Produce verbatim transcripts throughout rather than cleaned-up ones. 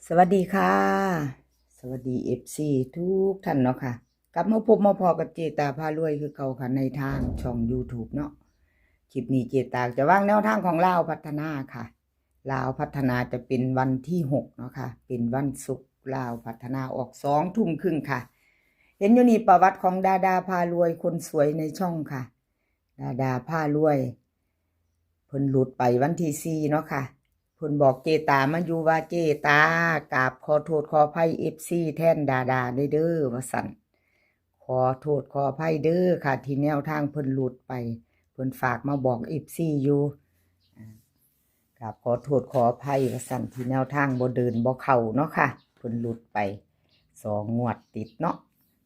สวัสดีค่ะ สวัสดี เอฟซี ทุกท่านเนาะค่ะ กลับมาพบมาพ้อกับเจตาพารวยคือเก่าค่ะ ในทางช่อง YouTube เนาะ คลิปนี้เจตาจะวางแนวทางของลาวพัฒนาค่ะ ลาวพัฒนาจะเป็นวันที่หกเนาะค่ะ เป็นวันศุกร์ ลาวพัฒนาออกสองทุ่มครึ่งค่ะ เห็นอยู่นี่ประวัติของดาดาพารวยคนสวยในช่องค่ะ ดาดาพารวย เพิ่นหลุดไปวันที่สี่เนาะค่ะ เพิ่นบอกเจตามาอยู่ว่า เจตากราบขอโทษขออภัย เอฟซี แทนดาดาเด้อ ว่าซั่น ขอโทษขออภัยเด้อค่ะ ที่แนวทางเพิ่นหลุดไป เพิ่นฝากมาบอก เอฟซี อยู่ อ่า กราบขอโทษขออภัยว่าซั่น ที่แนวทางบ่เดินบ่เข้าเนาะค่ะ เพิ่นหลุดไปสองงวดติดเนาะ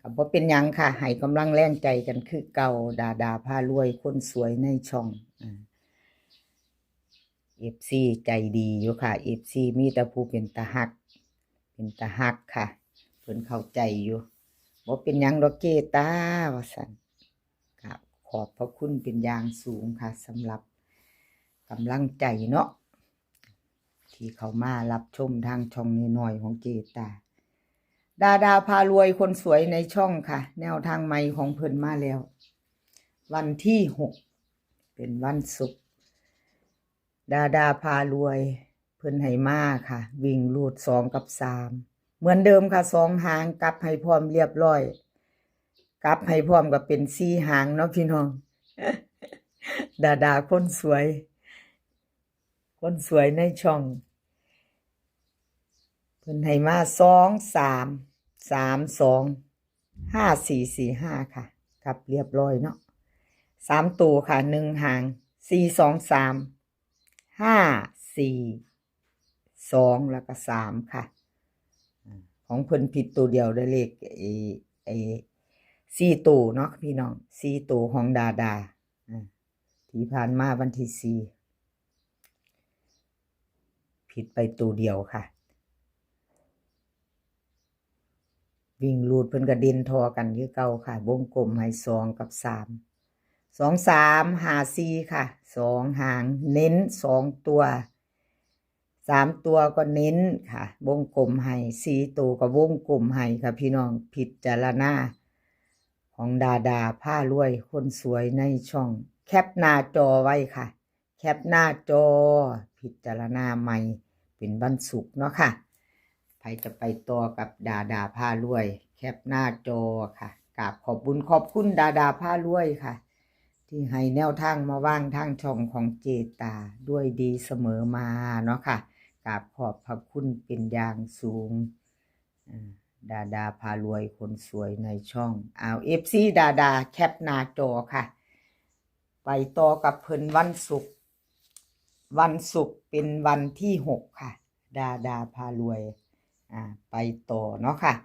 ก็บ่เป็นหยังค่ะ ให้กำลังแรงใจกันคือเก่า ดาดาพารวยคนสวยในช่อง อ่า เอฟซี ใจดีอยู่ค่ะ เอฟซี มีแต่ผู้เป็นตาฮัก เป็นตาฮักค่ะ เพิ่นเข้าใจอยู่ บ่เป็นหยังดอกเจตา ว่าซั่น ครับ ขอบพระคุณเป็นอย่างสูงค่ะ สำหรับกำลังใจเนาะ ที่เข้ามารับชมทางช่องน้อยๆของเจตา ดาดาพารวยคนสวยในช่องค่ะ แนวทางใหม่ของเพิ่นมาแล้ว วันที่หก เป็นวันศุกร์ ดาดาพารวย เพิ่นให้มาค่ะ วิ่งรูดสองกับสาม เหมือนเดิมค่ะ สองหาง กลับให้พร้อมเรียบร้อย กลับให้พร้อมก็เป็นสี่หางเนาะพี่น้อง ดาดาคนสวย คนสวยในช่อง เพิ่นให้มา สองสาม สามสอง ห้าสี่สี่ห้า ค่ะ กลับเรียบร้อยเนาะ สามตัวค่ะ หนึ่งหาง สี่สองสาม ห้าสี่สอง แล้วก็สาม ค่ะ อ่า ของเพิ่นผิดตัวเดียวได้เลข ไอ้ ไอ้ สี่ตัวเนาะพี่น้อง สี่ตัวของดาดา อ่า ที่ผ่านมาวันที่สี่ ผิดไปตัวเดียวค่ะ วิ่งรูดเพิ่นก็เด่นทอกันคือเก่าค่ะ วงกลมให้สองกับสาม สองสาม ห้าสี่ ค่ะ สองหาง เน้นสองตัว สามตัวก็เน้นค่ะ วงกลมให้ สี่ตัวก็วงกลมให้ค่ะ พี่น้อง พิจารณา ของดาดาพารวยคนสวยในช่อง แคปหน้าจอไว้ค่ะ แคปหน้าจอ พิจารณาใหม่ เป็นวันศุกร์เนาะค่ะ ใผจะไปต่อกับดาดาพารวย แคปหน้าจอค่ะ กราบขอบบุญขอบคุณดาดาพารวยค่ะ ที่ให้แนวทางมาวางทางช่องของเจตาด้วยดีเสมอมาเนาะค่ะ กราบขอบพระคุณเป็นอย่างสูง อ่า ดาดาพารวยคนสวยในช่อง เอา เอฟซี ดาดาแคปหน้าจอค่ะ ไปต่อกับเพิ่นวันศุกร์ วันศุกร์เป็นวันที่หกค่ะ ดาดาพารวย อ่า ไปต่อเนาะค่ะ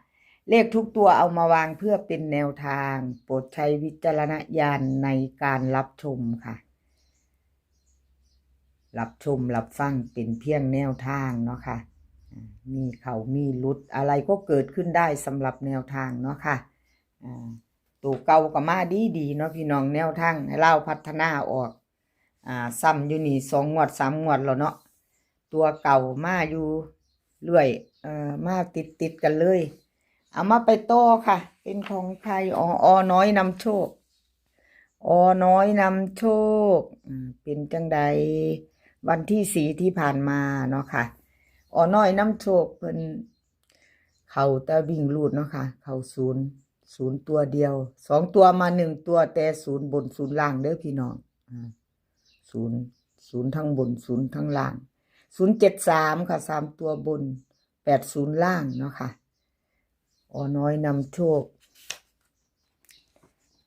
เลขทุกตัวเอามาวางเพื่อเป็นแนวทาง โปรดใช้วิจารณญาณในการรับชมค่ะ รับชมรับฟังเป็นเพียงแนวทางเนาะค่ะ อ่า มีเข้ามีหลุด อะไรก็เกิดขึ้นได้สำหรับแนวทางเนาะค่ะ อ่า ตัวเก่าก็มาดีดีๆเนาะพี่น้อง แนวทางให้ลาวพัฒนาออก อ่า ซ้ำอยู่นี่สองงวดสามงวดแล้วเนาะ ตัวเก่ามาอยู่เรื่อย เอ่อ มาติดติดกันเลย เอามาไปต่อค่ะ เป็นของใคร อ๋อ ออน้อยนำโชค ออน้อยนำโชค อืม เป็นจังใด วันที่สี่ที่ผ่านมาเนาะค่ะ ออน้อยนำโชคเพิ่น เข้าแต่วิ่งรูดเนาะค่ะ เข้าศูนย์ ศูนย์ตัวเดียว สองตัวมาหนึ่งตัว แต่ศูนย์บนศูนย์ล่างเด้อพี่น้อง อ่า ศูนย์ ศูนย์ทั้งบน ศูนย์ทั้งล่าง ศูนย์เจ็ดสาม ค่ะ สามตัวบน แปดศูนย์ล่างเนาะค่ะ ออน้อยนำโชค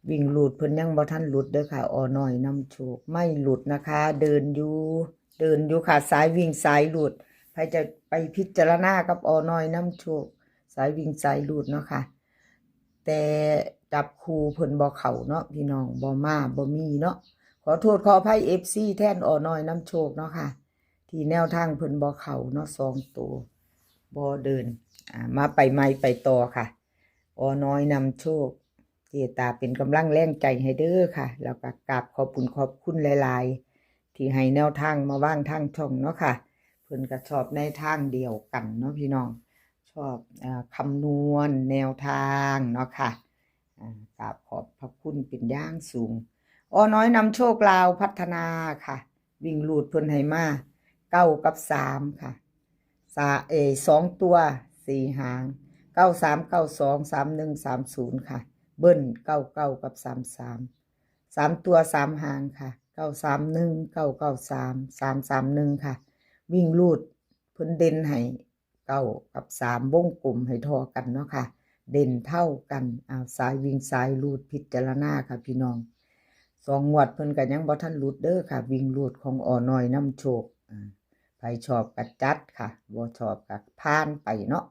วิ่งรูดเพิ่นยังบ่ทันหลุดเด้อค่ะ ออน้อยนำโชค ไม่หลุดนะคะ เดินอยู่ เดินอยู่ค่ะ สายวิ่งสายรูด ใผจะไปพิจารณากับออน้อยนำโชค สายวิ่งสายรูดเนาะค่ะ แต่จับคู่เพิ่นบ่เข้าเนาะพี่น้อง บ่มา บ่มีเนาะ ขอโทษขออภัย เอฟซี แทนออน้อยนำโชคเนาะค่ะ ที่แนวทางเพิ่นบ่เข้าเนาะ สองตัว บ่เดิน อ่า มาไปใหม่ไปต่อค่ะ ออน้อยนำโชค เจตาเป็นกำลังแรงใจให้เด้อค่ะ แล้วก็กราบขอบคุณขอบคุณหลายๆ ที่ให้แนวทางมาวางทางช่องเนาะค่ะ เ พิ่นก็ชอบในทางเดียวกันเนาะพี่น้อง ชอบเอ่อคำนวณแนวทางเนาะค่ะอ่ากราบขอบพระคุณเป็นอย่างสูง อ.น้อยนำโชค ลาวพัฒนาค่ะ วิ่งรูดเพิ่นให้มาเก้ากับสามค่ะ สาเออสองตัวสี่หาง เก้าสามเก้าสอง สามหนึ่ง สามศูนย์ค่ะ เบิ้ลเก้าเก้ากับสามสาม สามตัวสามหางค่ะ เก้าสามหนึ่ง เก้าเก้าสาม สามสามหนึ่งค่ะ วิ่งรูดเพิ่นเด่นให้เก้ากับสาม วงกลมให้เท่ากันเนาะค่ะ เด่นเท่ากันเอาสายวิ่งสายรูดพิจารณาค่ะพี่น้อง สองงวดเพิ่นก็ยังบ่ทันหลุดเด้อค่ะ วิ่งรูดของ อ.น้อยนำโชคอ่าไผชอบก็จัดค่ะ บ่ชอบก็ผ่านไปเนาะ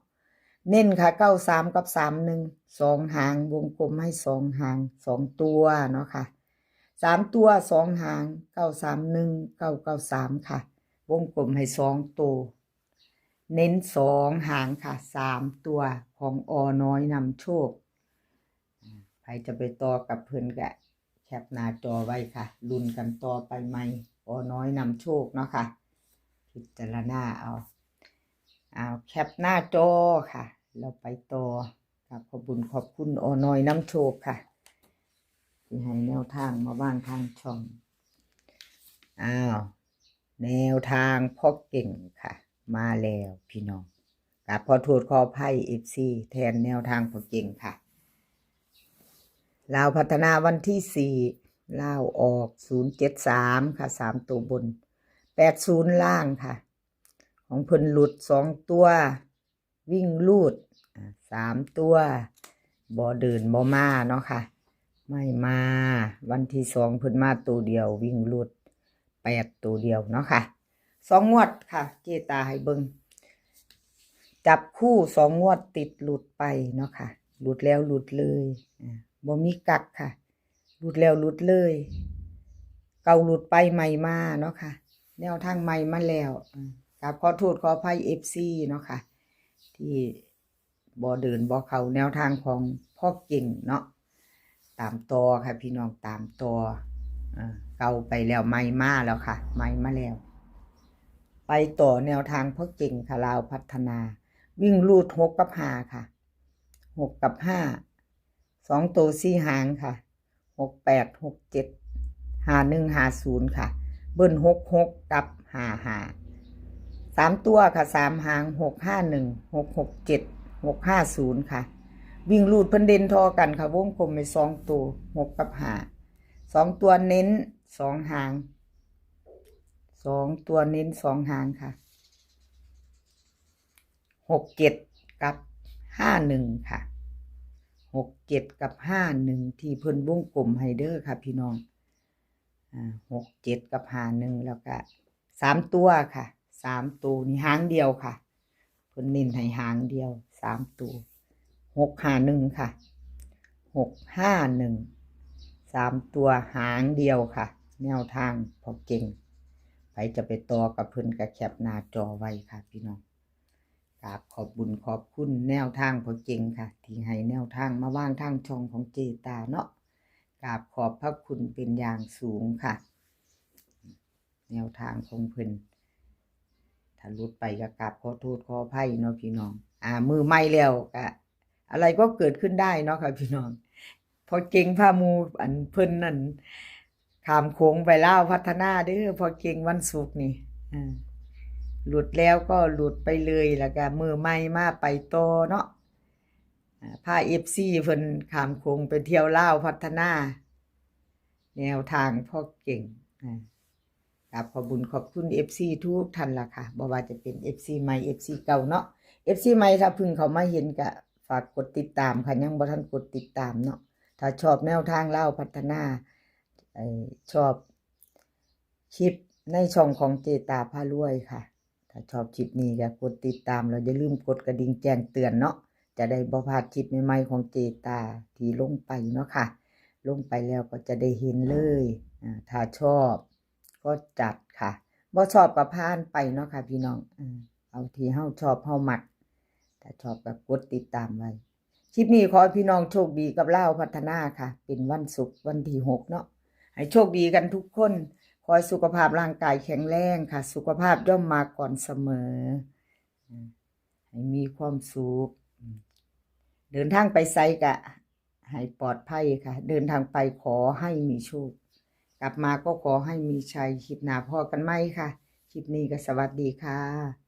เน้นค่ะ เก้าสามกับสามหนึ่ง สองหาง วงกลมให้สองหาง สองตัวเนาะค่ะ สามตัวสองหาง เก้าสามหนึ่ง เก้าเก้าสามค่ะ วงกลมให้สองตัว เน้นสองหางค่ะ สามตัวของ อ.น้อยนำโชคอ่าใครจะไปต่อกับเพิ่นก็แคปหน้าจอไว้ค่ะ ลุ้นกันต่อไปใหม่ อ.น้อยนำโชคเนาะค่ะ พิจารณาเอา เอาแคปหน้าจอค่ะ เราไปต่อ ครับ ขอบคุณขอบคุณ อ.น้อยนำโชคค่ะ ที่ให้แนวทางมาวางทางช่อง อ้าว แนวทางพ่อเก่งค่ะ มาแล้วพี่น้อง กราบขอโทษขออภัย เอฟซี แทนแนวทางพ่อเก่งค่ะ ลาวพัฒนาวันที่สี่ ลาวออกศูนย์เจ็ดสามค่ะ สามตัวบน แปดศูนย์ล่างค่ะ ของเพิ่นหลุดสองตัว วิ่งรูดอ่าสามตัว บ่เดินบ่มาเนาะค่ะ ไม่มา วันที่สองเพิ่นมาตัวเดียว วิ่งรูดแปดตัวเดียวเนาะค่ะ สองงวดค่ะ เจตาให้เบิ่ง จับคู่สองงวดติดหลุดไปเนาะค่ะ หลุดแล้วหลุดเลยอ่าบ่มีกักค่ะ หลุดแล้วหลุดเลย เก่าหลุดไปใหม่มาเนาะค่ะ แนวทางใหม่มาแล้วอ่ากราบขอโทษขออภัย เอฟซี เนาะค่ะ ที่บ่เดินบ่เข้าแนวทางของพ่อเก่งเนาะ ตามต่อค่ะพี่น้อง ตามต่ออ่าเก่าไปแล้วใหม่มาแล้วค่ะ ใหม่มาแล้ว ไปต่อแนวทางพ่อเก่งค่ะ ลาวพัฒนา วิ่งรูดหกกับห้าค่ะ หกกับห้า สองตัวสี่หางค่ะ หกแปด หกเจ็ด ห้าหนึ่ง ห้าศูนย์ค่ะ เบิ้ลหกหกกับห้าห้า สามตัวค่ะ สามหาง หกห้าหนึ่ง หกหกเจ็ด หกห้าศูนย์ค่ะ วิ่งรูดเพิ่นเด่นท่อกันค่ะ วงกลมไปสองตัว หกกับห้า สองตัวเน้นสองหาง สองตัวเน้นสองหางค่ะ หกเจ็ดกับห้าหนึ่งค่ะ หกเจ็ดกับห้าหนึ่งที่เพิ่นวงกลมให้เด้อค่ะพี่น้องอ่าหกเจ็ดกับห้าหนึ่ง แล้วก็สามตัวค่ะ สามตัวนี่หางเดียวค่ะ เพิ่นเน้นให้หางเดียว สามตัว หกห้าหนึ่งค่ะ หกห้าหนึ่ง สามตัวหางเดียวค่ะ แนวทางพ่อเก่ง ใครจะไปต่อกับเพิ่นก็แคปหน้าจอไว้ค่ะพี่น้อง กราบขอบบุญขอบคุณแนวทางพ่อเก่งค่ะ ที่ให้แนวทางมาวางทางช่องของเจตาเนาะ กราบขอบพระคุณเป็นอย่างสูงค่ะ แนวทางของเพิ่น ถ้าหลุดไปก็กราบขอโทษขออภัยเนาะพี่น้อง อ่า มือใหม่แล้วก็ อะไรก็เกิดขึ้นได้เนาะค่ะพี่น้อง พ่อเก่งพาหมู่อันเพิ่นนั่น ข้ามโขงไปลาวพัฒนาเด้อ พ่อเก่งวันศุกร์นี่ อ่า หลุดแล้วก็หลุดไปเลย แล้วก็มือใหม่มาไปต่อเนาะ อ่า พา เอฟซี เพิ่นข้ามโขงไปเที่ยวลาวพัฒนา แนวทางพ่อเก่ง อ่า กราบขอบบุญขอบคุณ เอฟซี ทุกท่านล่ะค่ะ บ่ว่าจะเป็น เอฟซี ใหม่ เอฟซี เก่าเนาะ เอฟซี ใหม่ถ้าเพิ่งเข้ามาเห็นก็ฝากกดติดตามค่ะ ยังบ่ทันกดติดตามเนาะ ถ้าชอบแนวทางลาวพัฒนา เอ่อ ชอบคลิปในช่องของเจตาพารวยค่ะ ถ้าชอบคลิปนี้ก็กดติดตาม แล้วอย่าลืมกดกระดิ่งแจ้งเตือนเนาะ จะได้บ่พลาดคลิปใหม่ๆของเจตาที่ลงไปเนาะค่ะ ลงไปแล้วก็จะได้เห็นเลย อ่า ถ้าชอบก็จัดค่ะ บ่ชอบก็ผ่านไปเนาะค่ะพี่น้อง อ่า เอาที่เฮาชอบเฮามัก ถ้าชอบก็กดติดตามไว้ คลิปนี้ขอให้พี่น้องโชคดีกับลาวพัฒนาค่ะ เป็นวันศุกร์วันที่หกเนาะ ให้โชคดีกันทุกคน ข ขอให้สุขภาพร่างกายแข็งแรงค่ะ สุขภาพย่อมมาก่อนเสมอ ให้มีความสุข เดินทางไปไสกะให้ปลอดภัยค่ะ เดินทางไปขอให้มีโชค กลับมาก็ขอให้มีชัย คลิปหน้าพ้อกันใหม่ค่ะ คลิปนี้ก็สวัสดีค่ะ